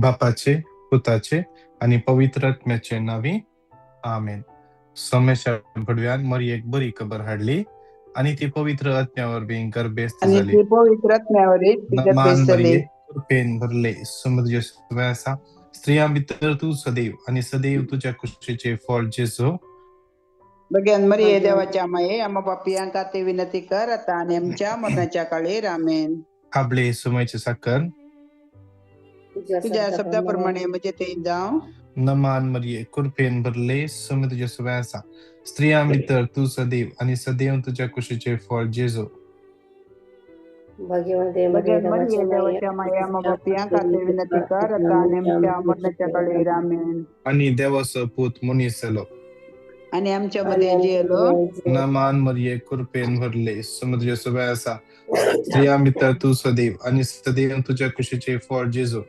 बापाचे, पुताचे आनी पवित्र आत्म्याचे नांवी, आमेन. सोमेशा भडव्यान मरियेक बरी खबर हाडली आनी ती पवित्र आत्म्या वरवीं गर्भेस्त आनी जाली. ती पवित्र आत्म्यावरी मान गर्भेस्त जाली. मरिये, कृपेन भरले, समुद्र तुजें आसा, स्त्रियां भितर तूं सदैव आनी सदैव तुज्या कुशीचें फळ जेजू. भगवान मरिये देवाच्या माये, आम्हा पापियांका ते विनंती कर आता आणि आमच्या मरणाच्या काळी. आमेन. आबले सुमयचे साकर. तुझ्या शब्दाप्रमाणे म्हणजे ते जावं. नमान मरिये, कृपेन भरले, समुद्र तुजें आसा, स्त्रियां भितर तूं सदैव आनी सदैव तुज्या कुशीचें फळ जेजू. भगवंते भगवान मरिये देवाच्या माये, आम्हा पापियांका ते विनंती कर आता आणि आमच्या मरणाच्या काळी. आमेन. आनी देवाचो पूत मनीस जालो आणि आमच्या मध्ये जियलो. नमान मरिये, कृपेन भरले, समुद्र तुजें आसा, स्त्रियां भितर तूं सदैव आनी सदैव तुज्या कुशीचें फळ जेजू.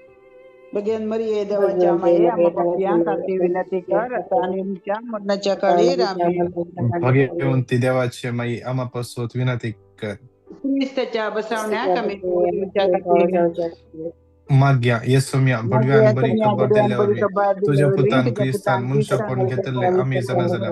भगवान मरिये देवाच्या माये, आम्हा पापियांका ते विनंती कर आता आणि आमच्या मरणाच्या काळी. आमेन. भगवंती देवाचे माई, आम्हा पासत विनंती कर. ख्रिस्ताच्या बसवण्याक आमी तुमच्या खातीर. माग्या येसोम्या भडव्यान बरी खबर दिल्ल्या वरवीं तुज्या पुतान क्रिस्तान मनशापण घेतले आमी जाणा जाल्या.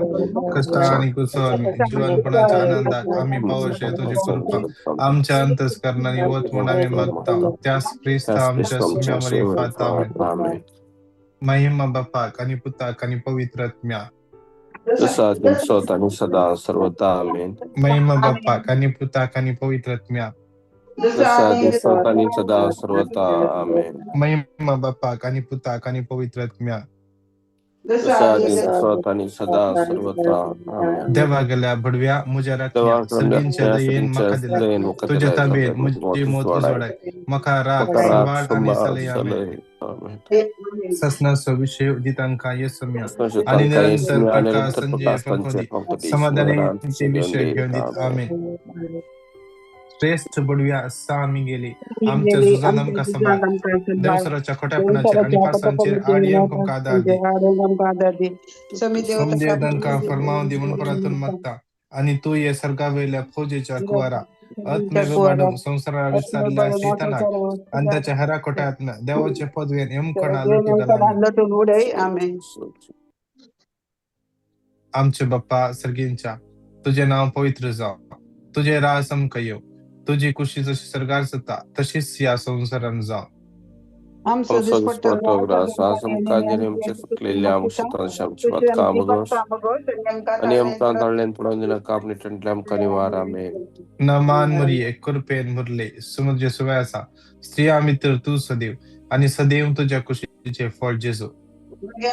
कश्ट आनी कुसो जिवनपणाच्या आनंदाक आमी पावोशे तुजी कृपा आमच्या अंतस्करणांनी वत म्हूण आमी मागता, त्यास क्रिस्ता आमच्या सुम्या मरिफात. आमेन. महिमा बापाक आनी पुताक आनी पवित्र आत्म्या. जसा दिवसात आणि सदा सर्वदा. आमेन. महिमा बापाक आनी पुताक आनी पवित्र आत्म्या. जसा दिवसात आणि सदा सर्वदा. आमेन. महिमा बापाक आनी पुताक आनी पवित्र आत्म्या. जसा दिवसात आणि सदा सर्वदा. आमेन. देवा गेल्या भडव्या म्हज्या राखण्या, सर्गींच्या दयेन म्हाका दिला तुज्या ताबेन म्हजी मौत उजवाडाय, म्हाका राख सांबाळ आनी सलय. आमेन. ससनाचो विशय दितांकां येसम्या आनी निरंतर प्रकाश संजय पंखोदी समाधानाचे विशय घेवन दित. आमेन. श्रेष्ठ बडव्या सा गेली, आमच्या झुजान आमकां सांबाळ, देवसराच्या खोट्यापणाचेर आनी पासांचेर आडी आमकां आदार दी. समदेव तांकां फरमाव दी म्हूण परातून मागता आनी तूं ये सर्गावयल्या फौजेच्या कुवारा आत्मे वाडूंक संवसारा विचारल्या सैतानाक आनी ताच्या हेरा खोट्या देवाचे पदवेन यमकणा लुटी घाल. लटून उडय. आमेन. आमचे बाप्पा सर्गींच्या, तुझे नाव पवित्र जावं, तुझे राज आमकां येवं, तुजी कुशी जशी सर्गार जाता तशीच ह्या संवसारान जावं. आमचो आमचो दिसपट्टो दिसपट्टो ग्रास आज आमकां आनी आमचे चुकलेल्या आमच्या आमची पातकां मागोस आनी आमकां ताळ्यान पडोवन दिनाका, आपणे टंटले आमकां निवार. आमेन. नमान मरिये, कृपेन भरले, समुद्र सुवे आसा, स्त्रियां भितर तूं सदैव आनी सदैव तुज्या कुशीचें फळ जेजू.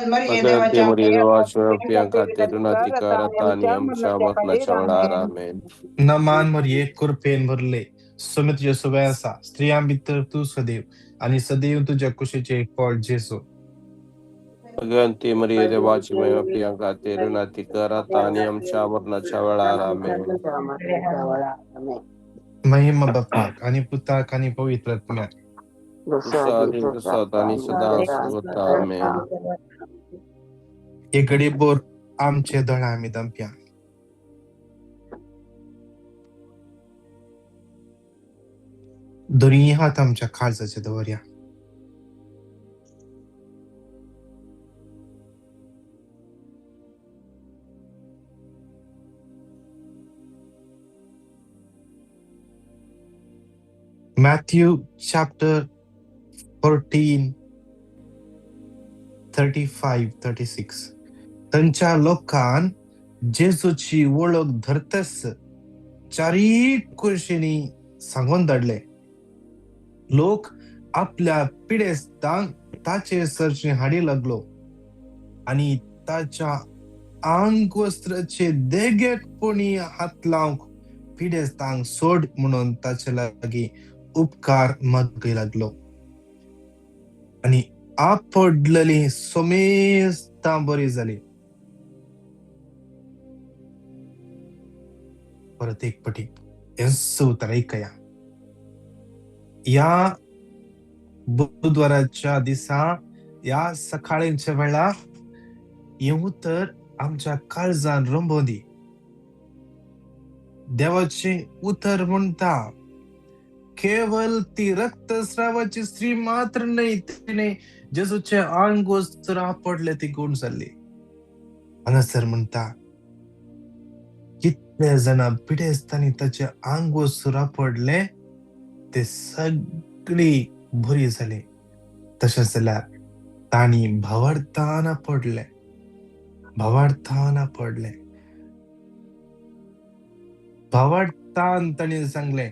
मरिये भगवंते देवाच्या मरिये देवाच्या पियांका ते विनंती कर आता आणि आमच्या मरणाच्या वेळार. आमेन. नमान मरिये, कृपेन भरले, समुद्र सुवे आसा, स्त्रियां भितर तूं सदैव आनी सदैव तुज्या कुशीचें फळ जेजू. भगवंती मरिये देवाची महिमा पियांका ते विनंती कर आता आणि आमच्या मरणाच्या वेळार. आमेन. महिमा बापाक आनी पुताक आनी पवित्र आत्म्याक. जसा दिवसात आणि सदा सर्वदा. आमेन. एक घडी बोर आमचे दोळे आमी दमप्या. दोन्ही हात आमच्या काळजाचे दवरया. Matthew chapter 14 35 36. थंयच्या लोकान जेजूची वळख धरतच चारीय कुशींनी सांगून धाडले. लोक आपल्या पिडेस्तांक ताचे सरशी हाडी लागलो आनी ताच्या आंगवस्त्राचे देगेक कोणी हात लावंक पिडेस्तांक सोड म्हणून ताचे लागीं उपकार मागूंक लागलो आनी आपडलेली समेस्तां बरी जाली. परत एक पटी हेंच उतर आयकया. ह्या बुधवाराच्या दिसा, ह्या सकाळींच्या वेळा हें उतर आमच्या काळजान रंबोवंदी. देवाचें उतर म्हणटा केवल ती रक्तस्रावाची स्त्री मात्र न्हय, तिणे जेजूचे आंग वचसर आपडले ती गूण जाल्ली. हांगासर म्हणटा कितले जाणां पिडेस्तांनी ताचे आंग वचसर आपडले ते सगळी बरी जाली. तशें जाल्यार तांणी भावार्थान पडले, भावार्थान पडले, भावार्थान तांणी सांगलें.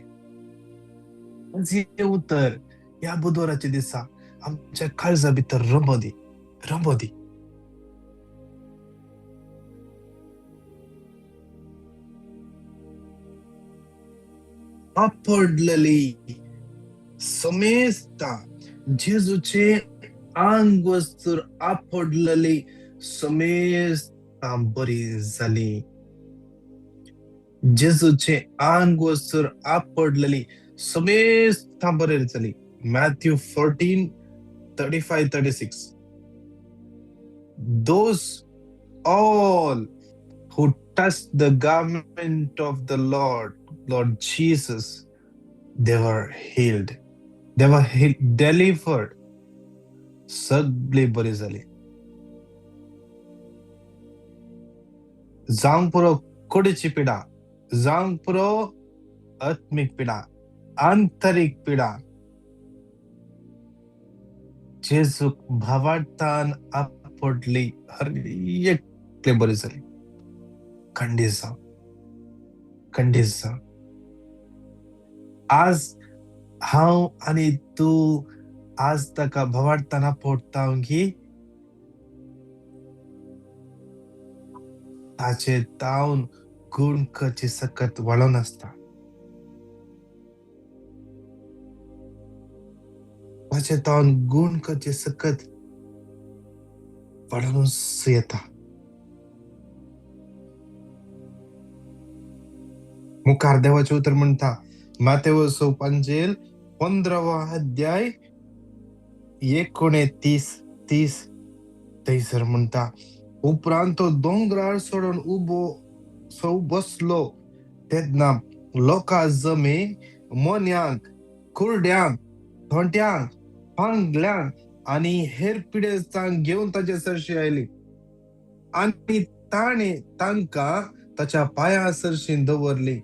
हें उतर ह्या बुधवाराच्या दिसा आमच्या काळजा भितर रंबो दी, रंबो दी. आपडलेली समेस्ता जेजूचे आंग वस्तूर आपडलेली समेस्ता बरी जाली. जेजूचे आंग वस्तूर आपडलेली समेस्ता बरी जाली. Matthew 14:35-36. Those all who touched the garment of the Lord Jesus, they were healed. They were healed, delivered. सगळी बरी जाली. जावंक पुरो कुडीची पिडा, जावंक पुरो आत्मीक पिडा, आंतरीक पिडा, जेजूक भावार्थान आपडली हर एकले बरी जाली. खंडीत जावं, खंडीत जावं. आज हांव आनी तूं आज ताका भावार्थान आपडटा की ताचे तावन गुण करची सकत वाळोन आसता. ताचे तावन गुण करची सकत वाळोनूच येता. मुखार देवाचें उतर म्हणटा मातेवस पंजेल 15वो अध्याय 29-30 थंयसर म्हणटा, उपरांत तो दोंगरार सोडून उबो सो बसलो तेन्ना लोकां जमे मोन्यांक, कुरड्यांक, थोंट्यांक, पांगल्यांक आनी हेर पिडेस्तांक घेवन ताचे सरशी आयली आनी ताणें तांकां ताच्या पांया सरशी दवरली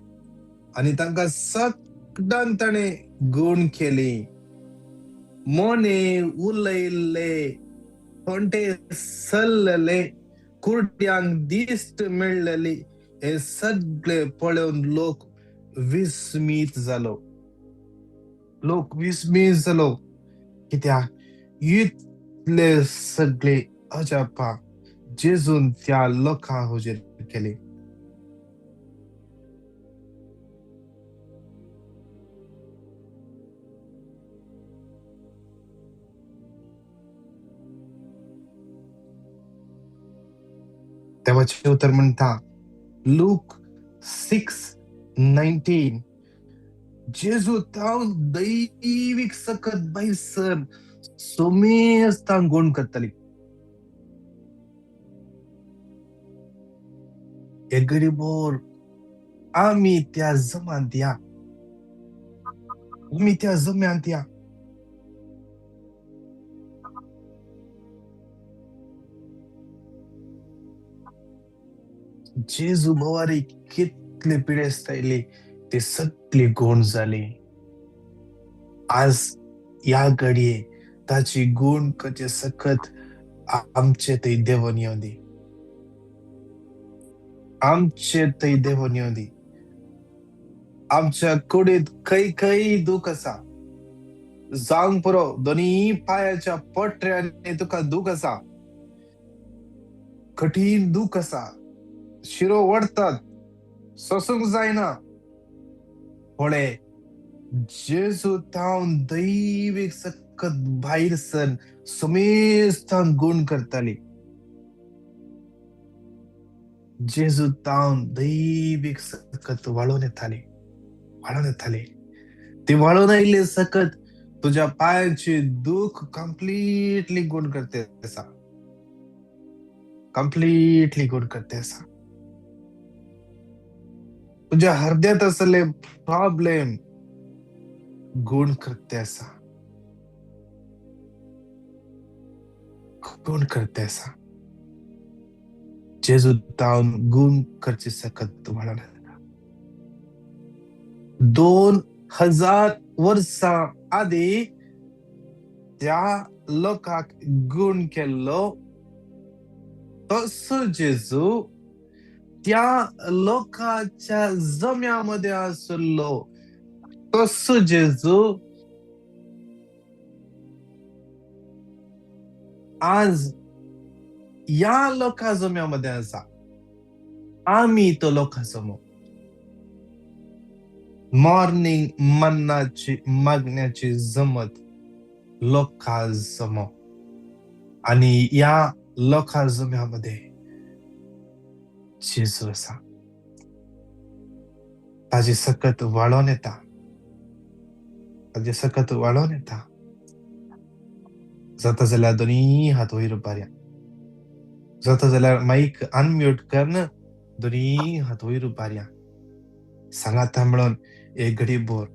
आनी तांकां सगळ्यांक ताणें गूण केली. मोने उलयल्ले, थोंटे सल्लले, कुरड्यांक दिश्ट मेळ्ळली, हे सगळे पळोवन लोक विस्मीत जालो. लोक विस्मीत जालो. कित्याक इतले सगळे अजापा जेजून त्या लोकां हुजीर केली. देवाचें उतर म्हणटा लूक 6:19, जेजू तावन दैवीक सकत भायसर सोमेस्तांक गूण करताली. हे गरीबोर आमी त्या जमांत या, आमी त्या जम्यांत या. जेजू भोवारी कितले पिडेस्त आयली ती सगळी गूण जाली. आज ह्या घडये ताची गूण करचे सकत आमचे थंय देवोन येवं दी, आमचे थंय देवोन येवं दी. आमच्या कुडीत खंय खंय दूख आसा, जावंक पुरो दोनी पांयाच्या पटऱ्यांनी तुका दूख आसा, कठीण दूख आसा, शिरो वडतात, सोसूंक जायना. पळय जेजू तावन दैवीक सकत भायर सर समेस्तांक गूण करताली. जेजू तावन दैवीक सकत वाळोवन येताली, वाळोवन येताली. ती वाळोवन आयिल्ली सकत तुज्या पांयाची दूख कंप्लिटली गूण करते आसा, कंप्लिटली गूण करते आसा. तुज्या हृदयात आसले प्रॉब्लेम गुण करते आसा, गुण करते आसा. जेजू तावन गुण करची सकत वाडोवन येता. 2000 वर्सां आदी त्या लोकांक गुण केल्लो तसो जेजू त्या लोकांच्या जम्या मदें आसलो. तसो जेजू आज ह्या लोकां जम्या मदें आसा. आमी तो लोकां जमो. मॉर्निंग मन्नाची मागण्याची जमत लोकां जमो आनी ह्या लोकां जम्या मदें जेजू आसा. ताजी सकत वाडोवन येता, ताजी सकत वाडोवन येता. जाता जाल्यार दोनी हात वयर उबारया, जाता जाल्यार मायक अनम्यूट करून दोनी हात वयर उबारया. सांगाता म्हणून एक घडी बोर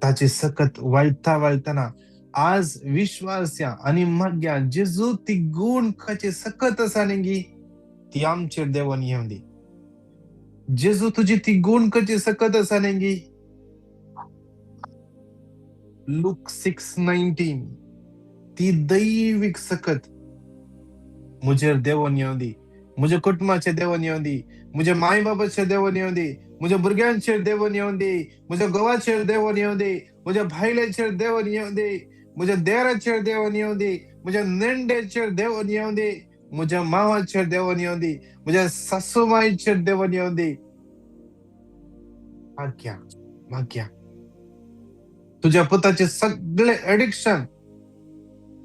ताची सकत वाळटा वाळटना आज विश्वास या आनी मागया जेजू ती गुण खाची सकत आसा न्ही ती आमचेर देवान येवं दी. जेजू तुजी ती गुण करची सकत आसा न्ही. लूक 6:19 ती दैवीक सकत म्हजेर देवान येवं दी, म्हज्या कुटुंबाचेर देवान येवं दी, म्हज्या माय बाबाचेर देवान येवं दी, म्हज्या भुरग्यांचेर देवान येवं दी, म्हज्या घोवाचेर देवान येवं दी, म्हज्या भायल्याचेर देवान येवं दी, म्हज्या देराचेर देवान येवं दी, म्हज्या नेंडेचेर देवान येवं दी, म्हज्या मावाचेर देवान येवं दी, म्हज्या सासूमायचेर देवान येवं दी. मागया मागया तुज्या पुताचे सगळे एडिक्शन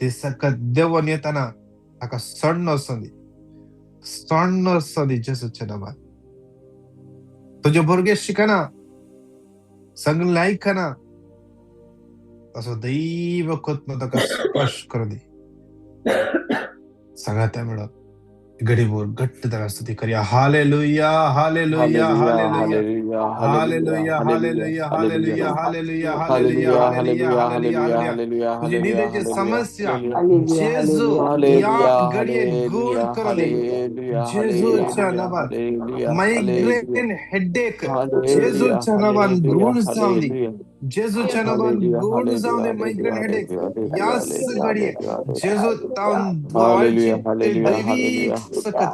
ते सकत देवान येताना ताका सण्ण आसूं दी, सण्ण आसूं दी जेजूच्या नांवान. तुजे भुरगे शिकना, सगळें आयकना, ताचो दैव कोत्म ताका स्पर्श करूं दी. सांगाता म्हणून घडीभर घट्ट ताका स्तुती करया. Hallelujah hallelujah hallelujah hallelujah hallelujah hallelujah hallelujah hallelujah hallelujah hallelujah hallelujah. तुजी निदेची समस्या जेजू ह्या घडये गुण करूं दी जेजूच्या नांवान. मायग्रेन हेडेक जेजूच्या नांवान गुण जावं दी, जेजूच्या नांवान गुण जावं दी. मायग्रेन हेडेक ह्याच घडये जेजू तावन वाळची ते दैवीक सकत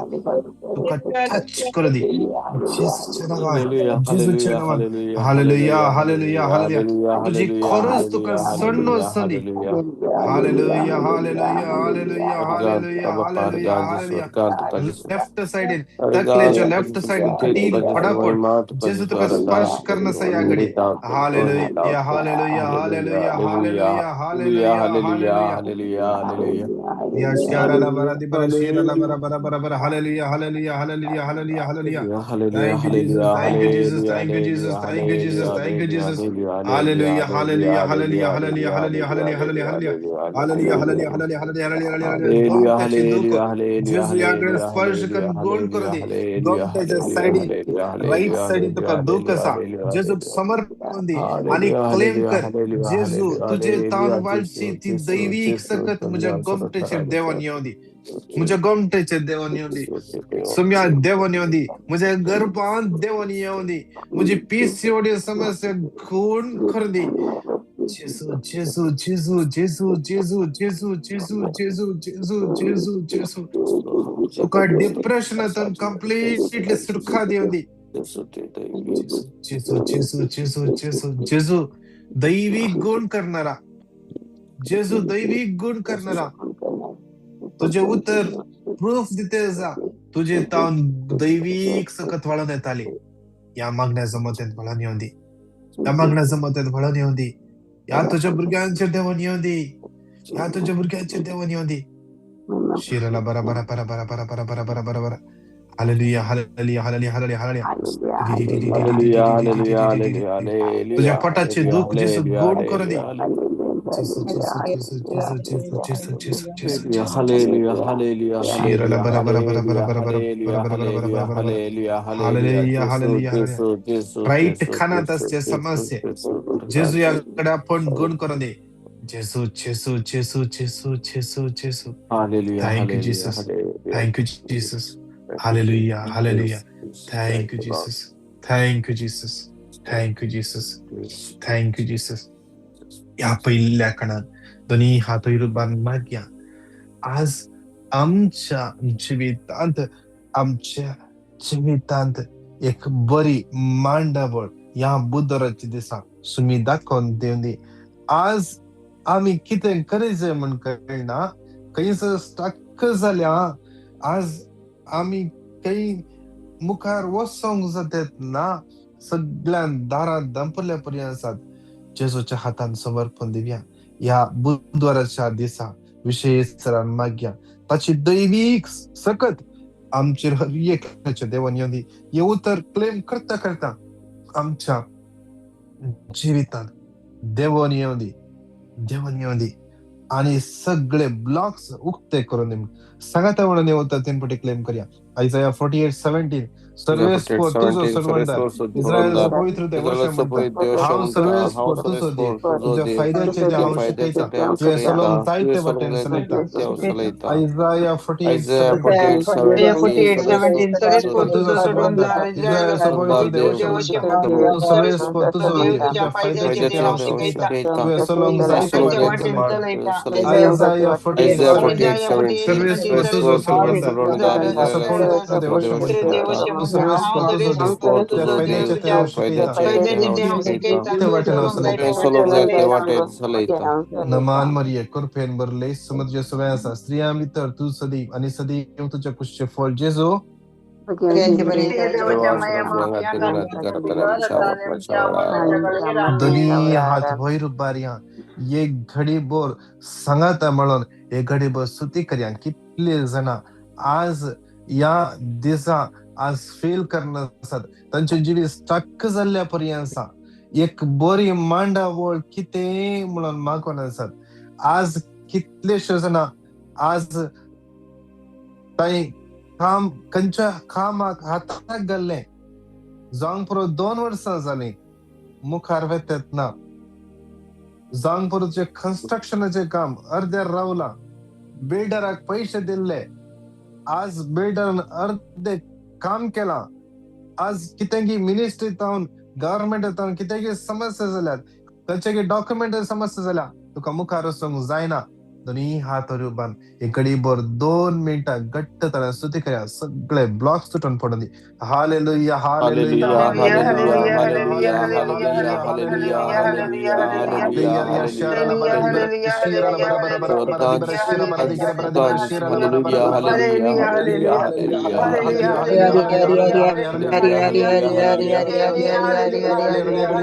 तुका टच करूं दी जेजूच्या नांवान, जेजूच्या नांवान. Hallelujah hallelujah hallelujah. तुजी खरोच तुका सण्ण आसूं दी. Hallelujah hallelujah hallelujah hallelujah hallelujah hallelujah. Left सायडीन तकलेच्या लेफ्ट सायडीन कठीण पडापड जेजू तुका स्पर्श करून आसा ह्या घडये. Hallelujah hallelujah hallelujah hallelujah hallelujah hallelujah. या शियारा बरा दी बरा शिरा बरा बरा बरा बरा. Hallelujah hallelujah hallelujah hallelujah hallelujah. Thank you Jesus, thank you Jesus, thank you Jesus, thank you Jesus, thank you Jesus. Hallelujah hallelujah hallelujah hallelujah hallelujah hallelujah hallelujah hallelujah hallelujah hallelujah hallelujah hallelujah. गोमट्याची दूख जेजू ह्या कडेन स्पर्श करून गुण करूं दी. गोमट्याच्या सायडीन right सायडीन तुका दूख आसा, जेजूक समर्पण दी आनी क्लेम कर जेजू तुजे तावन वाळची ती दैवीक सकत म्हज्या गोमटेचेर देवान येवं दी, म्हज्या गोमटेचेर देवान येवं दी, सुम्या देवान येवं दी, म्हज्या गर्भान देवान येवं दी, म्हजी पीसीओडी समस्या गुण करूं दी. जेजू जेजू जेजू जेजू जेजू जेजू जेजू जेजू जेजू जेजू जेजू. तुका डिप्रेशनांतून कंप्लीटली सुटका दिवं दी. जेजू जेजू जेजू जेजू जेजू दैवीक गुण करणारा, जेजू दैवीक गुण करणारा. तुझे उतर प्रूफ दिते आसा तुजे तावन दैवीक सकत वाळोवन येताली. ह्या मागण्या जमतेंत वळोवन येवं दी, ह्या मागण्या जमतेंत वळोवन येवं दी, ह्या तुज्या भुरग्यांचेर देवान येवं दी, ह्या तुज्या भुरग्यांचेर देवान येवं दी. शिराला बरा बरा बरा बरा बरा बरा बरा बरा बरा बरा. Hallelujah hallelujah hallelujah hallelujah hallelujah. तुझ्या पोटाचे दूख जेजू गुण करूं दी. Gesù, Gesù, Gesù, Gesù, Gesù, Gesù, Gesù, Gesù, Hallelujah, Gesù, Gesù. hallelujah, hallelujah, Shira la hallelujah, bara bara bara bara hallelujah, bara bara bara hallelujah, bara bara bara hallelujah, bara bara. hallelujah, hallelujah. Hallelujah, Gesù, hallelujah, hallelujah. Gesù, Gesù, right Gesù, खानात Gesù, असचे Gesù, समस्ये Gesù, जेजू Gesù. याकडे आपण गुण करून दे. जेजू, जेजू, जेजू, जेजू, जेजू, जेजू. Hallelujah, thank you hallelujah, Jesus. hallelujah. Thank you Jesus. Thank you, hallelujah, hallelujah. Jesus. Thank thank you you, Lord. Jesus. Thank you Jesus. Thank thank you Jesus. you, Jesus. Thank you Jesus. ह्या पयल्या कणान दोनी हात वयर मागया. आज आमच्या जिवितांत, आमच्या जिवितांत एक बरी मांडावळ ह्या बुधवाराच्या दिसा सुमी दाखोवन दिवन दी. आज आमी कितें करीत म्हण कळना, खंयसर स्टक जाल्या. आज आमी खंय मुखार वचोंक जातात ना, सगळ्यां दारां दांपल्या पर्यंत आसात. जेजूच्या हातान समर्पण दिवया. ह्या बुधवाराच्या दिसा विशेष सरान मागया ताची दैवीक सकत आमचेर हर एकल्याच्या देवान येवन दी. हे उतर क्लेम करता करता आमच्या जिवितांत देवान येवन दी, देवान येवन दी आणि सगळे ब्लॉक्स उक्ते करून दी. सांगाता म्हणून हे उतर तीन पटी क्लेम करया. आयझाया 48:17, सर्वेस्पोर तुजो सर्वंदार, इस्रायलचो पवित्र देव अशें म्हणटा, हांव सर्वेस्पोर तुजो देव, तुज्या फायद्याचें तें हांव शिकयतां, तुवें चलोवंक जायते वाटेन चलयता. आयझाया 48:17, 48:17, तुजो सर्वंदार, इस्रायलचो पवित्र देव अशें म्हणटा, तूं सर्वेस्पोर तुजो देव, तुज्या फायद्याचें तें हांव शिकयतां, तुवें चलोवंक जायते वाटेन चलयता. आयझाया 48:17, सर्वेस्पोर तुजो सर्वंदार, इस्रायलचो पवित्र देव अशें म्हणटा, तूं सर्वेस्पोर तुजो देव, तुज्या फायद्याचें तें हांव शिकयतां, ते वाटेन हांव चलयतां. नमान मरिये, कृपेन भरले, समुद्र सवय आसा, स्त्रियां भितर तूं सदैव आनी सदैव तुज्या कुशीचें फळ जेजू. दोनी हात वयर उबारया. एक घडी भर सांगाता म्हणून एक घडी भर स्तुती करया. कितले जाणां आज ह्या दिसा आज फेल करना आसात, तांचे जिवीत स्टक जाल्ल्या पर्यंत आसा. एक बरी मांडावळ कितें म्हणून मागून आसात. आज कितलेशे जाणां आज तांणी काम खंयच्या कामाक हाताक घाल्लें, जावंक पुरो 2 वर्सां जालीं मुखार वेतात ना. जावंक पुरो तुजें कन्स्ट्रक्शनाचें काम अर्द्यार रावलां, बिल्डराक पयशे दिल्ले, आज बिल्डरान अर्दे काम केलां. आज कितें मिनिस्ट्री तावन गव्हर्मेंट तावन कितें समस्या जाल्यात, खंयचे डॉक्युमेंट समस्या जाल्या, तुका मुखार वचूंक जायना. दोनी हात वर उबान एक घडी भर 2 मिनटां घट्ट तरेन स्तुती करया. सगळे ब्लॉक्स तुटून पडून दी. Hallelujah, hallelujah, hallelujah, hallelujah, hallelujah, hallelujah, hallelujah, hallelujah, hallelujah, hallelujah, hallelujah,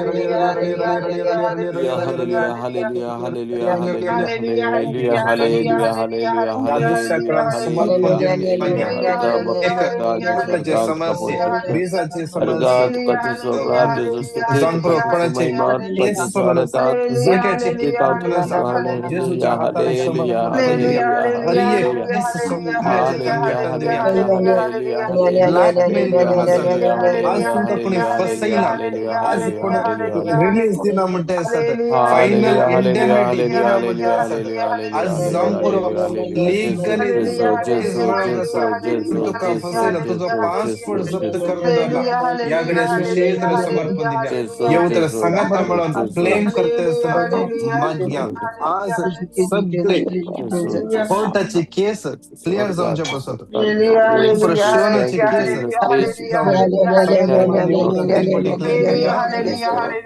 hallelujah, hallelujah, hallelujah, hallelujah, hallelujah, hallelujah, ह्या दुसऱ्या कडान समर्पण दिवन मागया. एक कोर्टाचे समस्ये, विजाचे समस्ये, जावंक पुरो कोणाचे केस चलून आसा, जाग्याचे केस चलून आसा, जेजूच्या हातान समर्पण दिवया. हर एक केस सगळ्याचे तांकां दिवया. ब्लॅकमेल करून आसात, आज तुमकां कोणी फसयला, आज कोण रिलीज दिना म्हणटा आसात, फायनल इंडेमिटी दिना म्हणटा आसात, आज जावंक पुरो लिगली केस मेळोंक आसा, पूण तुका फसयला, तुजो पासपोर्ट जप्त करून दवरला. ह्या कडेन विशेष समर्पण दिवया. हे उतर सांगाता म्हणून क्लेम करता आसतना मागया. आज सगळे कोर्टाची केस क्लियर जावचे पासत, प्रश्नाची केस सांगाता म्हणून हे उतर तीन पटी क्लेम करया.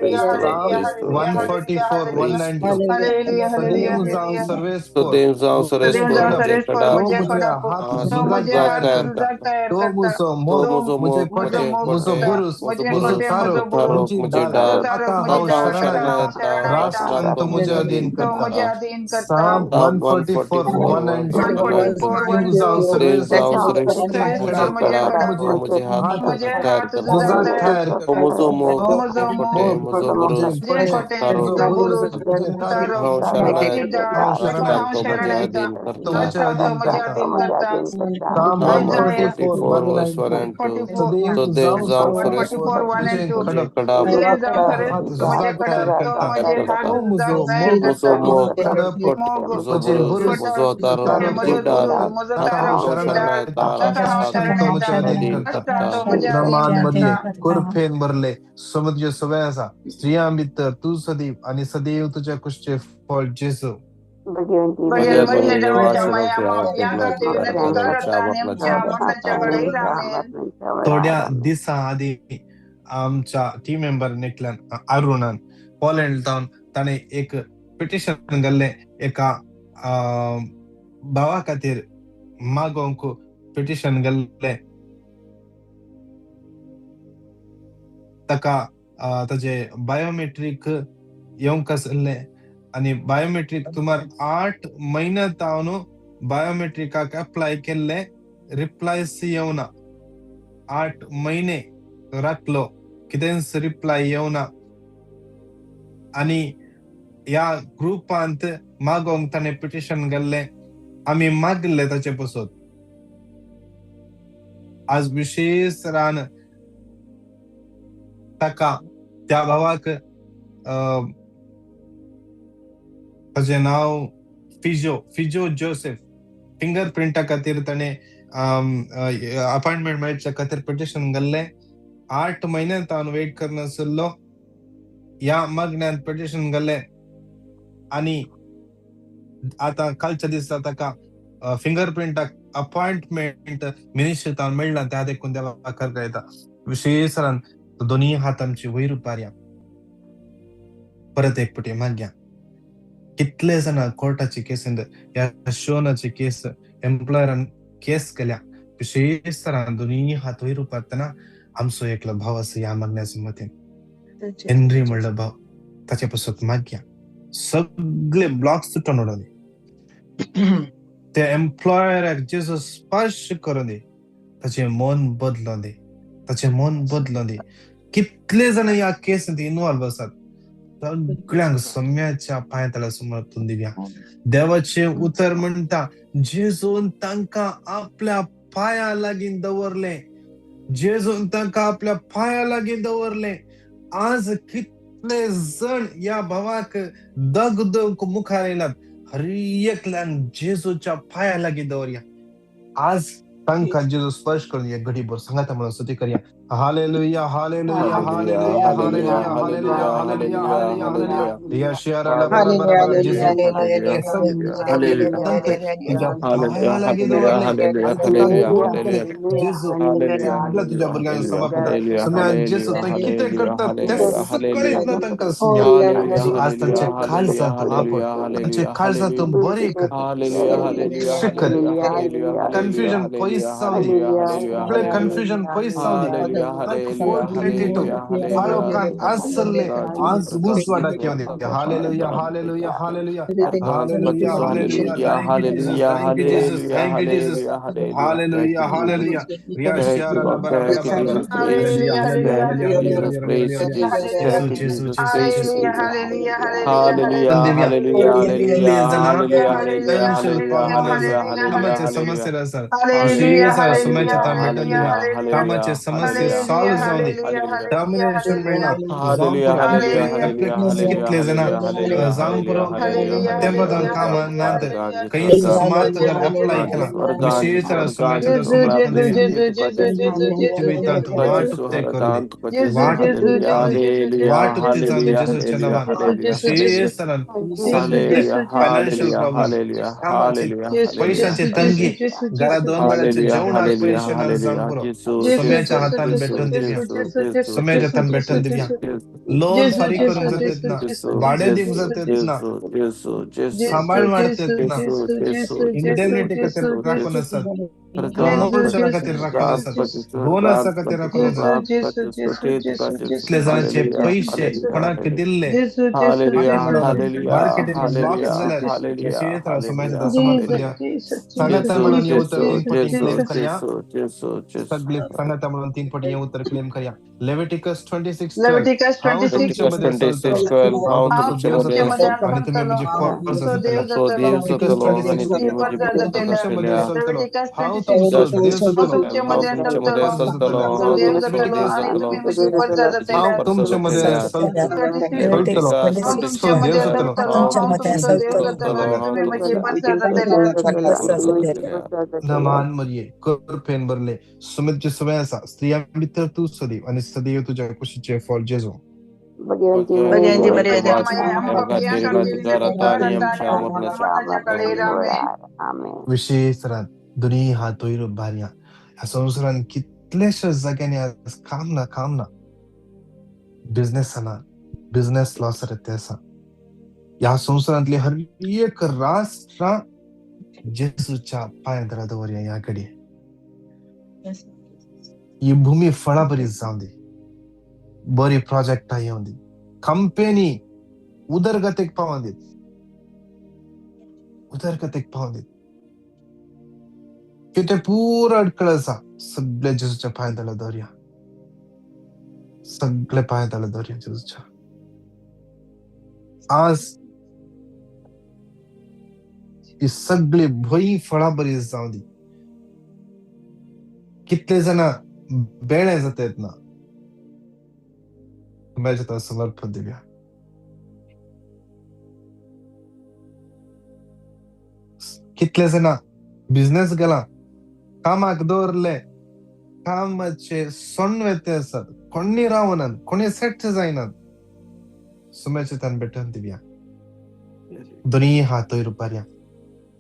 Psalm 144, 192, सदैव जावं सर्वेस्पोर फोर सुदेव मुझे सुरेश सुदेव फोर जावं खडप मुझे सरेस फोर कड़प तो म्हजें मुझे खडप हात हाथ तो जुजाक म्हजे जुजाक तयार हात तयार करता झुजाक करता। तयार तो करता। मुजो तो मोग मुजो मुझे मोग म्हजो कोटे मुझे मोग मुजो कोटे बुरुज मुजो म्हजें मुजो कोटे बुरुज म्हजो मुजो तारक बुरुज तारोक मुझी मुझे डाल म्हजो डाल तारक ताका म्हजी हांव ताका डाल हांव शरण ताका शरण हांव येता येता शरण येता। राष्ट्रांत राष्ट्रांत तो तो मुझे मुझे अधीन अधीन तो करता। म्हजे करता। अधीन करता। Psalm Psalm 144 144 1 and 1 2 one forty and 2। Four 1 देव 2। जावं देव सुरेश जावं सुरेश मुझे सुरेश फोर खडप म्हजें मुझे कड़प खडप मुझे तो मुझे हाथ हात म्हजें जुजाक तयार हात करता। झुजाक जुजाक तयार तयार तो करता। मुजो मोग तो तो म्हजो मुझे मोग कोटे मोग मुजो मुझे बुरुज म्हजें कोटे कोटे तारोक मुजो म्हजो बुरुज बुरुज मुझे तारक तारक हांव शरण म्हजी येता डाळ हांव शरण ताका हांव राष्ट्रांत तो येता शरण मुझे येता अधीन तो करता। मुझे राष्ट्रांत तो अधीन म्हजें करता। अधीन करता। Psalm Psalm Isaiah 144 144 1 verse and 1 2 and 2। Forty four सदैव तो देव जावं जावं one Suresh Suresh forty four 1 मुझे एंड 2। मुझे खडप कड़प सुदेव जावं हात सरेस म्हजें जुजाक तयार खडप तो करता। तयार म्हजें हात करता। तो झुजाक मुजो तयार मोग मुजो करता। मुजो मोग खडप कोटे मोग मुजो मुझे बुरुज बुरुज कोटर मुजो मुझे तारोक तारक मुझे म्हजो डाल बुरुज म्हजो ताका ताका हांव तारक हांव म्हजी शरण शरण डाळ येता येता ताका हांव राष्ट्रांत शरण राष्ट्रांत तो येता मुझे अधीन अधीन करता। राष्ट्रांत करता। तो म्हजें अधीन रमान करता। मरिये कुरफेन भरले समुद्र सवय आसा स्त्रियां भितर तूं सदैव आनी सदैव तुज्या कुशचें फळ जेजू। भगेन भगवत मरिये मरिये देवाच्या देवा माया शरण पापयांका ती विनंती कर आता आणि आमच्या मरणाच्या वेळी आमेन। थोड्या दिसां आदीं आमच्या टीम मेंबर एकल्यान अरुणान पोलंड जावन ताणें एक पिटिशन घाल्लें एका भावा खातीर मागोवंक पिटिशन घाल्लें ताका ताजे बायोमेट्रीक येवंक आसलें आनी बायोमेट्रीक सुमार 8 म्हयन्या जावन बायोमेट्रिकाक अप्लाय केल्लें रिप्लायस येवना। 8 म्हयने राखलो कितेंच रिप्लाय येवना आनी ह्या ग्रुपांत मागोवंक ताणें पिटिशन घाल्लें आमी मागल्लें ताचे पसत। आज विशेश रान ताका त्या भावाक ताजें नांव फिजो फिजो जोसेफ फिंगर प्रिंटा खातीर ताणें अपॉयंटमेंट मेळच्या खातीर पिटिशन घाल्लें। 8 म्हयन्या तावन वेट करनासलो ह्या मागण्यान पिटिशन घाल्लें आनी आतां कालच्या दिसा ताका फिंगर प्रिंटाक अपॉयंटमेंट मिनिस्ट्री तावन मेळ्ळा त्या देखून देवाक येता। विशेश दोनूय हात आमची वयर उबारया परत एक पटी मागया। कितले जाणां कोर्टाची केसीन ह्या शोनाची केस एम्प्लॉयरान केस केल्या विशेश तरान दोनूय हात वयर उबारतना आमचो एकलो भाव आसा ह्या मागण्याच्या मतीन हेनरी म्हणलो भाव ताचे पासत मागया सगळे ब्लॉक्स तुटून उडोवंदी त्या एम्प्लॉयराक जेजू स्पर्श करूं दी ताचें मन बदलों दी ताचें मन बदलों दी। कितले जाण ह्या केसींत इनवॉल्व आसात सगळ्यांक सम्याच्या पांया तळा समर्पण दिवया। देवाचें उतर म्हणटा जेजून तांकां आपल्या पांया लागीं दवरलें जेजून तांकां आपल्या पांया लागीं दवरलें। आज कितले जण ह्या भावाक दग दवंक मुखार येयलात हर एकल्यान जेजूच्या पांया लागीं दवरया। आज तांकां जेजू स्पर्श करून या घडीभर सांगाता म्हणून स्तुती करया। Hallelujah hallelujah hallelujah hallelujah hallelujah hallelujah hallelujah या शियाराला बरोबर बरोबर जेजू तुझ्या पांया लागीं दवरलें आनी तुका गोड केलें जेजू सगळ्या तुज्या भुरग्यांक समर्पता सुम्या जेजू थंय कितें करता तें सगळें ना तांकां सुम्या जेजू आज तांचे काळजां तूं आपड तांचे काळजां तूं बरें कर शिकर कन्फ्युजन पयस जावं दी सगळें कन्फ्युजन पयस जावं दी 422 फाळोकान आसले आज उजवाडाक येवं दी। Hallelujah hallelujah hallelujah hallelujah hallelujah thank you Jesus thank you Jesus thank you Jesus hallelujah hallelujah Riya शियारा बरा बरा बरा hallelujah hallelujah hallelujah hallelujah hallelujah जेजू जेजू जेजू जेजू hallelujah hallelujah hallelujah दिव्या कितले जाणां फायनान्शियल प्रॉब्लम आसा हालेलुया कामाचे समस्या आसात हालेलुया विशेश सुम्याच्या हालेलुया तां भेटून हालेलुया दिव्या कामाचे समस्या सॉल्व जावं दी टर्मिनेशन मेळना जावं पुरो कितले जाणां जावं पुरो तेंपा कामां नात खंय सुमार अप्लाय केलां विशेष सुम्याच्या समर्पण दिव्या वाट उक्ते करूं दी वाट उक्ते वाट उक्ती जावं दी जेजूच्या नांवान विशेष सगळे फायनान्शियल प्रॉब्लम कामाची पैशाची तंगी घरा 2 वेळाचे जेवणाक पयशे ना जावं पुरो सुम्याच्या हातान भेटून दिवया, सुमेच्या हातान भेटून दिवया. लोन फारीक करूंक जाता ना, भाडें दिवंक जाता ना, सांबाळ वाडतात ना, इंडेमनिटी खातीर राखून आसात, प्रमोशना खातीर राखून आसात, बोनसा खातीर राखून आसात. कितले जाणांचे पयशे कोणाक दिल्ले मार्केटीन ब्लॉक जाल्यार सुमायच्या समर्पण द्या. सांगाता म्हणून हे उतर 3 पटी क्लेम करया. सगळे सांगाता म्हणून 3 पटी हे उतर क्लेम करया. लेविटिकस 26:12 हांव तुमचे मध्ये चलतलो आणि तुम्ही म्हजी फर्ज जातले. लेविटिकस 26:12 तुमचे मध्ये चलतलो, हांव तुमचो देव जातलो, हांव तुमचे मध्ये चलतलो, तुमचो देव जातलो. नमान मरिये कृपेन भरले, सुमित सुवे आसा, स्त्रियां भितर तूं सदैव आनी सदैव तुज्या कुशीचें फळ जेजू. विशेष तरान दोनी हात वयर बारया. ह्या संवसारान कितलेशा जाग्यांनी आज काम ना, काम ना, बिजनेस ना, बिजनेस लॉस ते आसा. ह्या संवसारांतली हर एक राष्ट्रां जेजूच्या पांयां दवरया. ह्या घडये ही भूमी फळां बरी जावं दी, बरी प्रोजेक्टां येवं दी, कंपनी उदरगतीक पावों दी, उदरगतीक पावों दी. कितें पुरो अडखळ आसा सगळे जेजूच्या पांयां तळा दवरया, सगळे पांयां तळा दवरया जेजूच्या. आज ही सगळी भंय फळां बरी जावं दी. कितले जाणां बेळे जातात ना, तुमच्या समर्पण दिवया. कितले जाणां बिझनेस गेला, कामाक दवरले, कामाचे सण वेते आसात, कोणी रावनात, कोणी सेट जायनात. सुम्याचे तान भेटून दिवया. दोनी हात वयर उबारया.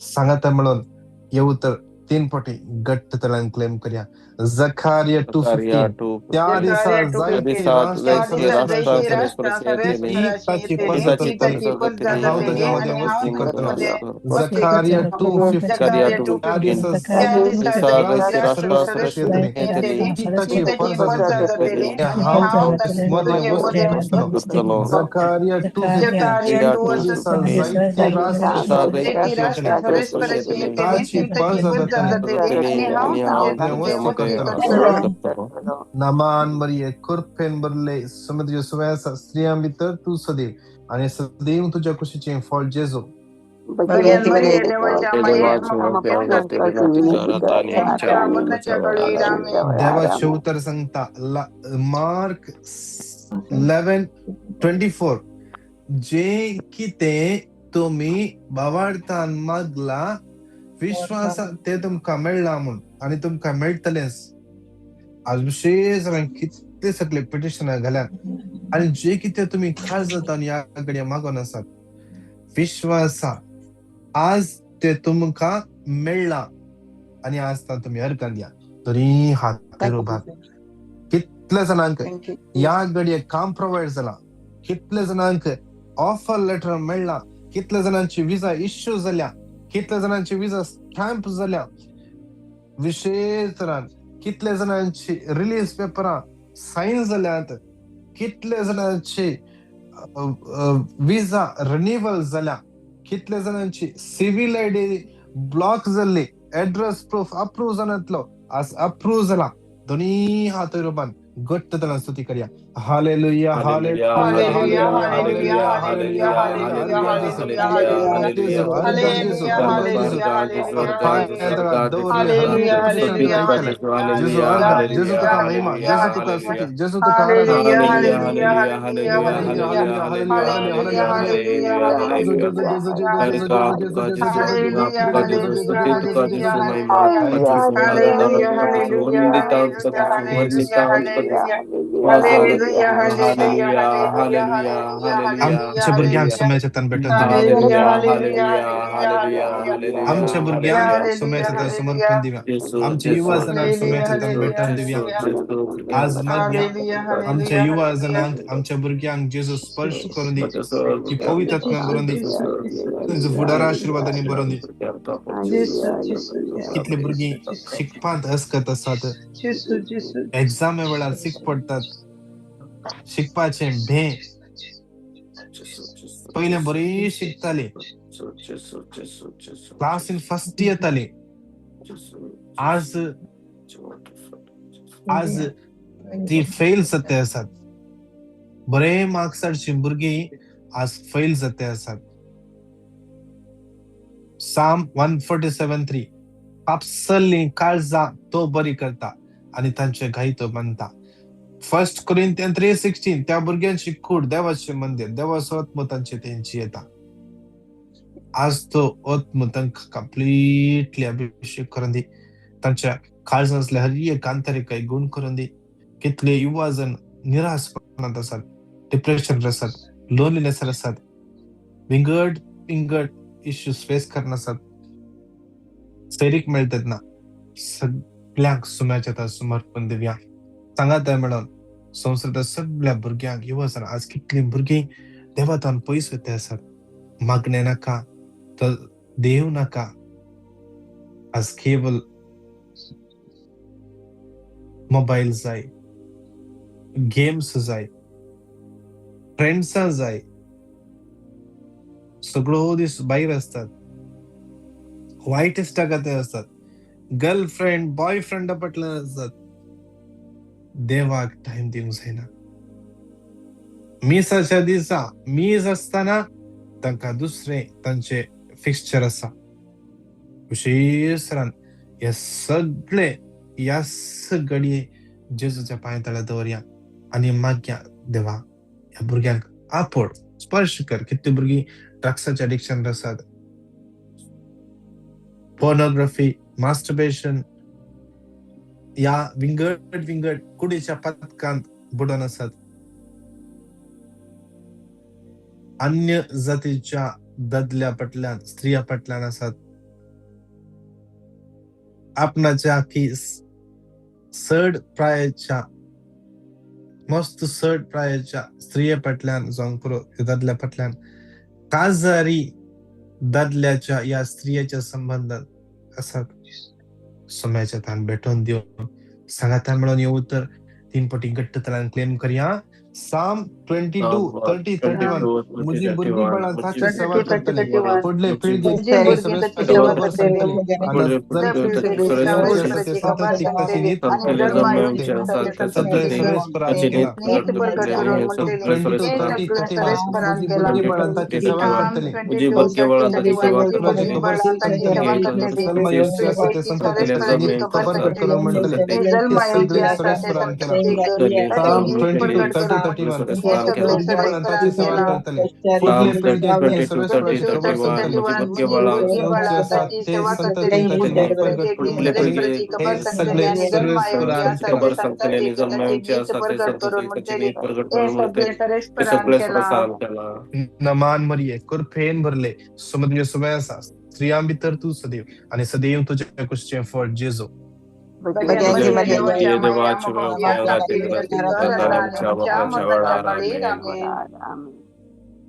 सांगाता म्हणून हे उतर 3 पटी घट्ट तळान क्लेम करया. जखारिया 2:15 त्या दिसा जायते ताची पद्धत हांव तुज्या मदें वस्ती करतलो. जखारिया 2:15 त्या दिसा ताची पद्धत हांव मदें वस्ती करतलो. जखारिया 2:15 दिसा जायते राष्ट्र ताची पद्धत नमान मरिये कृपेन भरले, समुद्र सुव्यासा, स्त्रियां भितर तूं सदैव आनी सदैव तुज्या कुशीचें फळ जेजू. देवाचें उतर सांगता मार्क 11:24 जे कितें तुमी भावार्थान मागला विश्वास ते तुमकां मेळ्ळा म्हूण आनी तुमकां मेळटलेंच. आज विशेष कितले सगळे पिटिशनां घाल्यात आनी जे कितें तुमी खास जाता आनी ह्या घडये मागून आसात विश्वासा आज ते तुमकां मेळ्ळा आनी आज तुमी अर्गां दिया. तरी हात उबार. कितले जाणांक ह्या घडये काम प्रोवायड जाला, कितले जाणांक ऑफर लेटर मेळ्ळा, कितले जाणांची विजा इश्यू जाल्या, कितले जाणांची विजा स्टॅम्प जाल्या, विशेष तरान कितले जाणांची रिलीज पेपरां सायन जाल्यात, कितले जाणांची विजा रिन्युअल जाल्या, कितले जाणांची सिव्हिल आयडी ब्लॉक जाल्ली, एड्रेस प्रूफ अप्रूव जाणांतलो आज अप्रूव जाला. दोनी हात वयर घट्ट तळान स्तुती करया. Hallelujah hallelujah hallelujah hallelujah Hallelujah, hallelujah, hallelujah, hallelujah, hallelujah, आमच्या भुरग्यांक हालेलुया. सुम्याच्या हातान भेटून दिवया. हालेलुया, हालेलुया, हालेलुया, हालेलुया, आमच्या भुरग्यांक हालेलुया, सुम्याच्या हातान हालेलुया. समर्पण दिवया. आमच्या युवा जणांक हालेलुया, सुम्याच्या हातान हालेलुया, भेटून दिवया. हालेलुया. आज मागया हालेलुया, आमच्या हालेलुया, युवा हालेलुया. जणांक, आमच्या भुरग्यांक जेजू स्पर्श करून दी, जेसू, ती पवित्र आत्म्यान जेसू, भरून दी, जेसू, जेसू, तांचो फुडार आशिर्वादांनी भरून दी. जेसू, जेसू, कितले भुरगीं शिकपांत अस्कत आसात, जेसू, जेसू, एग्जामे वेळार सीक पडटात, शिकपाचें भें. पयलें बरी शिकताली, क्लासीन फर्स्ट येताली, आज आज ती फेल जाते आसात. बरे मार्क्स हाडची भुरगीं आज फेल जाते आसात. साम 147:3, पापसल्लीं काळजां तो बरी करता आनी तांचे घाई तो बांदता. 1 Corinthians 3:16, त्या भुरग्यांची कूड देवाचें मंदिर, देवाचो आत्मो तांचे तेंची येता. आज तो आत्मो तांकां कंप्लिटली अभिषेक करून दी, तांच्या काळजांतले हर एक आंतरीक गुण करून दी. कितले युवा जण निराशपणांत आसात, डिप्रेशन आसात, लोनलीनेस आसात, विंगड विंगड इश्यूज फेस करना आसात, सैरीक मेळटात ना, सगळ्यांक सुम्याच्या हातार समर्पण दिवया. सांगात मेळोन संवसारांतल्या सगळ्या भुरग्यांक, युवा जण आज कितलीं भुरगीं देवातान पयस वयता आसात, मागणें नाका तर देव नाका, आज केवल मोबायल जाय, गेम्स जाय, फ्रेंड्सां जाय, सगळो दीस भायर आसतात, वायट इश्टागती आसतात, गर्लफ्रेंड बॉयफ्रेंडा फाटल्यान आसतात, देवाक टायम दिवंक जायना. मिसाच्या दिसा मीस आसतना तांकां दुसरें तांचे फिक्स्चर आसा. विशेश हे सगळे ह्या घडये जेजूच्या पांय तळ्या दवरया आनी मागया, देवा ह्या भुरग्यांक आपोड, स्पर्श कर. कितली भुरगीं ड्रग्साच्या एडिक्शन आसात, पोर्नोग्राफी, मास्टरबेशन ह्या विंगड विंगड कुडीच्या पथकांत बुडोन आसात, अन्य जातीच्या दादल्या फाटल्यान, स्त्रिया फाटल्यान आसात, आपणाच्या की चड प्रायेच्या, मस्त चड प्रायेच्या स्त्रिये फाटल्यान जावंक पुरो, दादल्या फाटल्यान, काजारी दादल्याच्या ह्या स्त्रियेच्या संबंधात आसात. सुम्याच्या तान भेटोवन दिवन सांगाता मेळोन येवं तर 3 पटी घट्ट तरान क्लेम करया. साम 22:30, 31, म्हजी भुरगीं ताची सेवा करतली, फुडले पिळगेक खबर सांगतली, ताची नीत सगळे सवेस्परान केला. 22:30, 31, म्हजी भुरगीं ताची सेवा करतली, खबर सांगतली, जल्मा येवची आसा ते संतती ताची नीत खबर करून म्हणटले, सगळे सवेस्परान केला. साम 22:30, 31, भुरगीं ताची सेवा करतले, फुडले पिळगेक सवेस्पराची खबर सांगतली, येवची आसा ते संतती ताची नीत प्रगट करून म्हणटली, हे सगळे सर्वेस्परान केला. नमान मरिये, कृपेन भरले, समुद्र सुमय आसा, स्त्रियां भितर तूं सदैव आनी सदैव तुज्या कुशीचें फळ जेजू.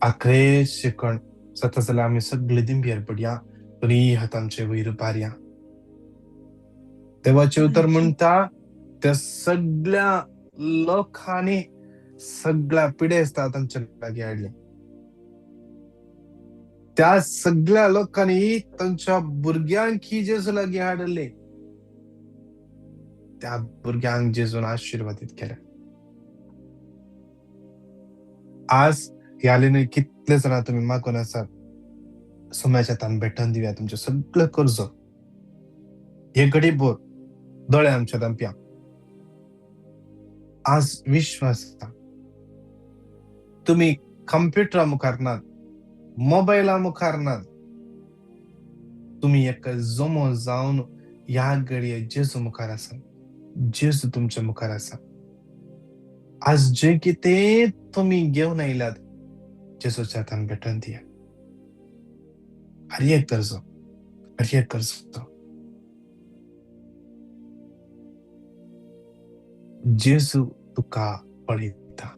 आखरे शिकण जाता जाल्यार आमी सगळे दिंबेर पडया, दोनी हात आमचे वयर पारया. देवाचें उतर म्हणटा त्या सगळ्या लोकांनी सगळ्या पिडेस्ता तांच्या लागीं हाडले, त्या सगळ्या लोकांनी तांच्या भुरग्यांक जेजू लागीं हाडले, त्या भुरग्यांक जेजून आशिर्वादीत केले. आज ह्या न्हय कितले जाणां तुमी मागून आसात, सुम्याच्या हातान भेटोवन दिवया तुमचें सगळें कर्ज. हे घडी भर दोळे आमच्या धांपया. आज विश्वास आसा, तुमी कंप्युटरा मुखार नात, मोबायला मुखार नात, तुमी एक जमो जावन ह्या घडये जेजू मुखार आसा, जेजू तुमच्या मुखार आसा. आज जे कितें तुमी घेवन आयल्यात जेजूच्या हातान भेटोवन दिया. हर एक गरजो, हर एक गरजो. जेजू तुका पळयता.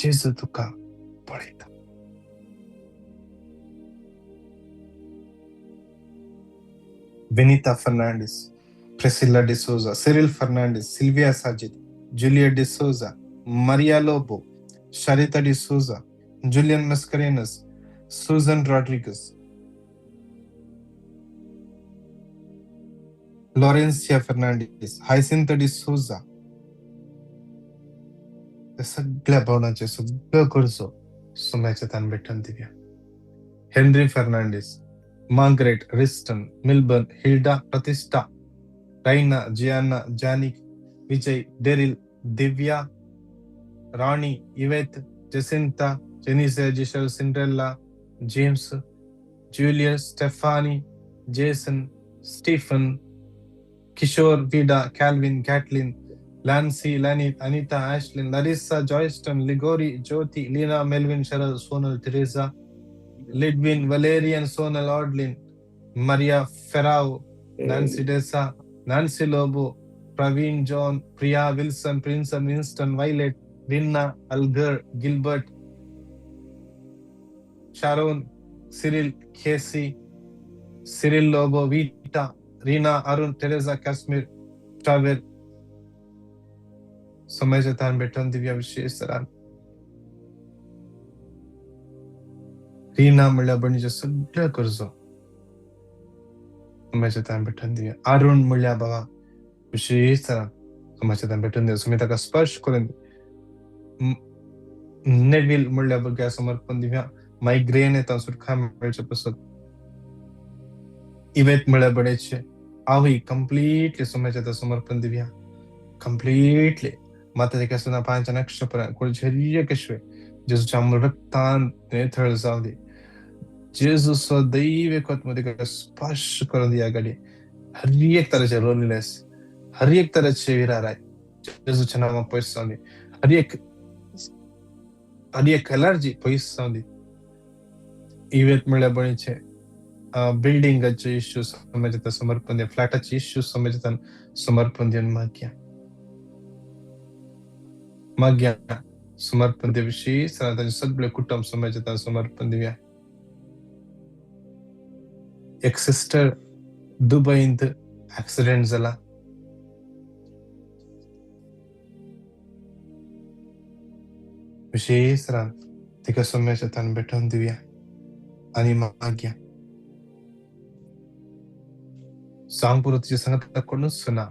जेजू तुका पळयता. Vinita Fernandes, Priscilla D'Souza, Cyril Fernandes, Sylvia Sajid, Julia D'Souza, Maria Lobo, Sharita D'Souza, Julian Mascarenhas, Susan Rodrigues, Laurencia Fernandes, Hyacinth D'Souza. त्या सगळ्या भावनांचे सगळ्यो गरजो सुम्याच्या तान भेटून दिवया. Henry Fernandes, Margaret, Riston, Milburn, Hilda, Pratishtha, Raina, Gianna, Janik, Vijay, Daryl, Divya, Rani, Yvette, Jacinta, Jenisa, Giselle, Cinderella, James, Julius, Stephanie, Jason, Stephen, Kishore, Vida, Calvin, Caitlin, Lancy, Lani, Anita, Ashlyn, Larissa, Joyston, Ligori, Jyothi, Leena, Melvin, Cheryl, Sonal, Teresa, Lidwin, Valerian, Sonal, Audlin, Maria Ferrao, Nancy Desa, Nancy Lobo, Praveen John, Priya Wilson, Prinson, Winston, Violet, Rinna, Algar, Gilbert, Sharon, Cyril, Casey, Cyril Lobo, Vita, Reena, Arun, Teresa, Kashmir, Travel. समाजात भेटून दिव्या विशेष तरान रीना म्हणल्यार भयणीच्यो सगळ्यो गरजो समाजात भेटून दिव्या. अरुण म्हणल्यार बाबा विशेष तरान समाजात भेटून दिव्या. सुमी ताका स्पर्श करून नेडवील म्हणल्यार भुरग्या समर्पण दिव्या. मायग्रेन येता सुटका मेळचे पसत. इवेत म्हणल्यार बडेचे आवय कंप्लीटली समाजात समर्पण दिव्या. कंप्लीटली माता ताका पांच नक्षत्र कुळझेरिय कशवे जेजूच्या रक्तान निथळ जावं दी. जेजूचो दैव कोत स्पर्श करून दिया गाडी. हर एक तरेचे लोनलीनेस, हर एक तरेचे विराराय जेजूच्या नांवान पयस जावं दी. हर एक एलर्जी पयस जावं दी. इवेत म्हणल्यार बणीचे बिल्डिंगाचे इश्यू समाजात समर्पण दिया. फ्लॅटाचे इश्यू समाजात समर्पण दिवन मागया मागया समर्पण दिया. विशेष तांचे सगळे कुटुंब समाजात समर्पण दिवया. एक सिस्टर दुबईंत ऍक्सिडेंट जाला. विशेष तिका समाजात भेटून दिवया आनी मागया. सांग पुरो तुजे सांगता कोणूच सुना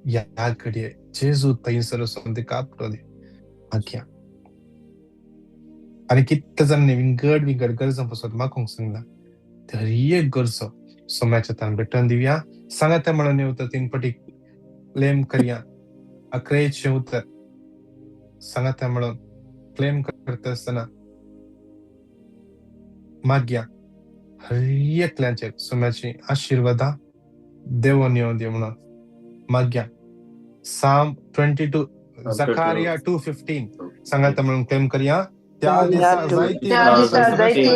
ह्या घडये जेजू थंयसर वचून तिका आपलो दी मागया. आनी कितले जाणांनी विंगड विंगड गरजां पसत मागूंक सांगला. हर एक गरजो सोम्याच्या तान भेटून दिवया. सांगाता म्हणून उतर 3 पटी क्लेम करया. अकरेचें उतर सांगाता म्हणून क्लेम करता आसतना मागया. हर एकल्याचेर सोम्याची आशिर्वादां देवोन येवं दी म्हणून मागया. साम 22, जकारिया 2:15 सांगाता म्हणून क्लेम करया. त्या दिसा जायती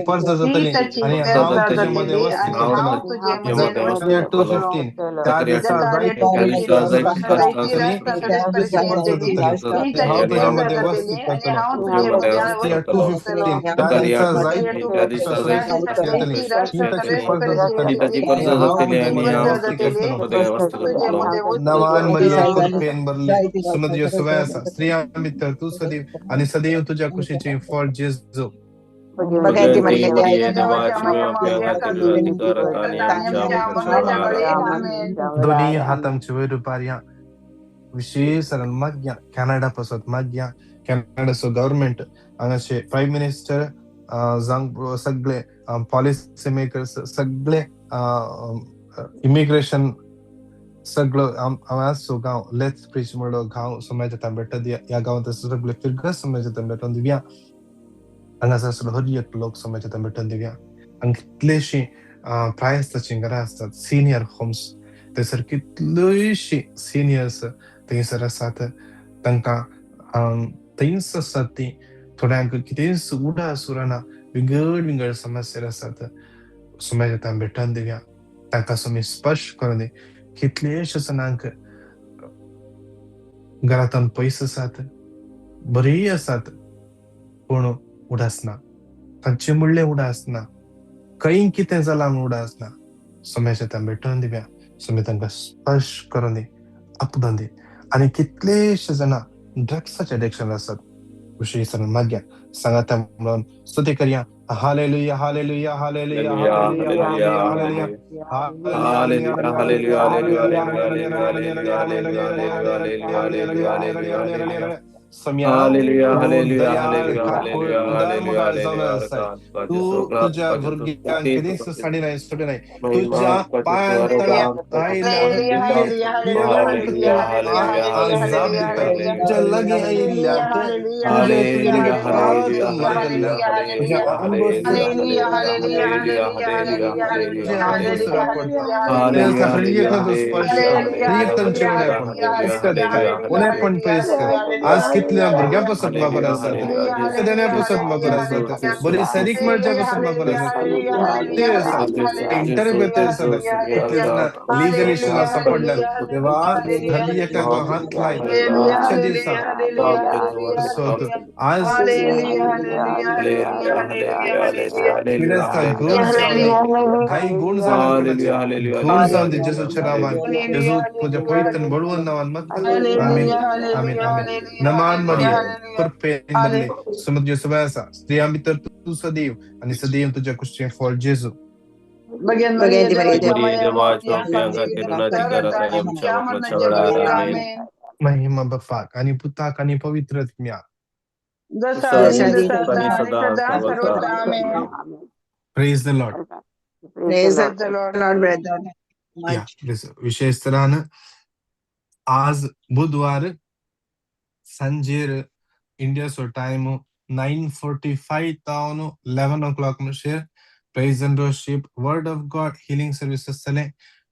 परत जातली आनी हांव तुजे मदें वस्ती करतलो. जकारिया 2:15 त्या दिसा जायती हांव तुजे मदें वस्ती करतलो. जकारिया 2:15 त्या दिसा जायती परत जातली आनी हांव तुजे मदें वस्ती करतलो. नवान मरिया कृपेन भरली सुमतियो सुवाय आसा. स्त्रियां भितर तूं सदैव आनी सदैव तुज्या कुशीचें फळ जेजू. दोन्ही हात आमचे वयर उबारया. विशेष मागया कॅनडा पसत मागया. कॅनडाचो गव्हर्मेंट हांगाचे प्रायम मिनिस्टर जावं सगळे पॉलिसी मेकर्स सगळे इमिग्रेशन सगळो हांगाचो गांव लेथ ब्रिज म्हणलो गांव समाजात भेटत दिया. ह्या गांवांत सगळे फिरगस समाजात भेटून दिवया. हांगासर हर एक लोक समाजात भेटून दिवया. हांगा कितलेशी प्रायस्ताचीं घरां आसतात, सिनियर होम्स, थंयसर कितलीशीं सिनियर्स थंयसर आसात. तांकां थंयच आसात ती, थोड्यांक कितेंच उडास उरना, विंगड विंगड समस्या आसात. सुम्याच्या भेटून दिवया, तांकां सुमी स्पर्श करून दी. कितलेशे जाणांक घरांतून पयस आसात, बरी आसात, पूण उडास ना, तांचे म्हणलें उडास ना, खंय कितें जालां म्हूण उडास ना. सुम्याच्या भेटून दिवया, सुमी तांकां स्पर्श करून दी, आपडून दी. आनी कितलेशे जाणां ड्रग्साचे एडिक्शन आसात, विशेष माग्या सांगाता म्हणून स्तुती करया. Hallelujah, hallelujah, hallelujah, hallelujah, hallelujah, hallelujah, hallelujah, hallelujah, hallelujah, hallelujah, hallelujah. तूं तुज्या भुरग्यांक केदींच साडी नाय, सोडी नाय, तुज्या पांयां तळा जाप दिताय, तुज्या लागीं आयिल्ल्यांक तुजें तुजे लागीं परत मारतल्या, तुज्या तुजें आंग पडटा, स्पर्श तांचे उणेपण पयस कर. आज कितल्या भुरग्यां पासत मागून आसात, देण्या पासत मागून आसात, बरी सरीक मेळच्या पासत मागून आसात, ते आसात इंटरव्यू आसात, कितले जाणां लिगल इश्यूज आसा पडल्यात, देवा हर एकट्याक तो हात लाय आजच्या दिसा. आज पिडेस्तांक गुण जावन दी, घाई गुण जावन कोणाचे गुण जावन दी जेजूच्या नांवान, जेजू तुज्या पवित्र बळवंत नांवान मागता. आमीन, आमीन, आमीन. नमान मरिये, कृपेन भरले, समुद्र सभा आसा, स्त्रियां भितर तूं सदैव आनी सदैव तुज्या कुशीचें फळ जेजू. महिमा बापाक आनी पुताक आनी पवित्र आत्म्याक. Praise the Lord. Praise the Lord, brother. विशेष तरान आज बुधवार सांजेर इंडियाचो time 9:45 तावन 11 o'clock म्हणशेर praise and worship, word of God, healing service आसतले.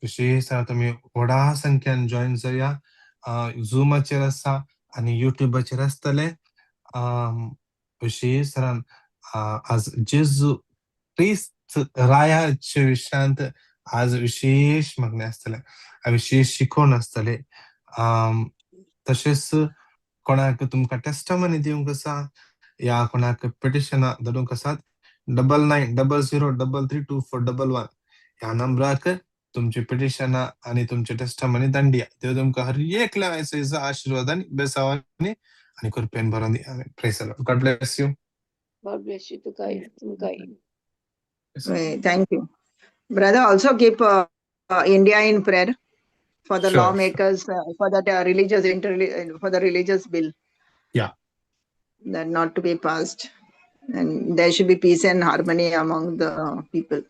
विशेष तुमी व्हडा संख्यान जॉयन जाया. झुमाचेर आसा आनी युट्यूबाचेर आसतले. विशेष तरान आज जेजू क्रिस्त रायाच्या विशयांत आज विशेष मागणें आसतलें, विशेष शिकोवण आसतलें. तशेंच कोणाक तुमकां टेस्टमनी दिवंक आसा या कोणाक पिटिशनां धाडूंक आसात, 9900332411 ह्या नंबराक तुमची पिटिशनां आनी तुमचे टेस्टमनी धाडया. देव तुमकां हर एकल्या आशिर्वादानी, बेसावांनी आनी कृपेन भरोन दी. आमेन. Praise the Lord. God bless you. God bless you तुकाय, तुमकांय. Thank you. Brother, also keep India in prayer for the lawmakers, for that religious for the religious bill. Yeah. That not to be passed. And there should be peace and harmony among the people.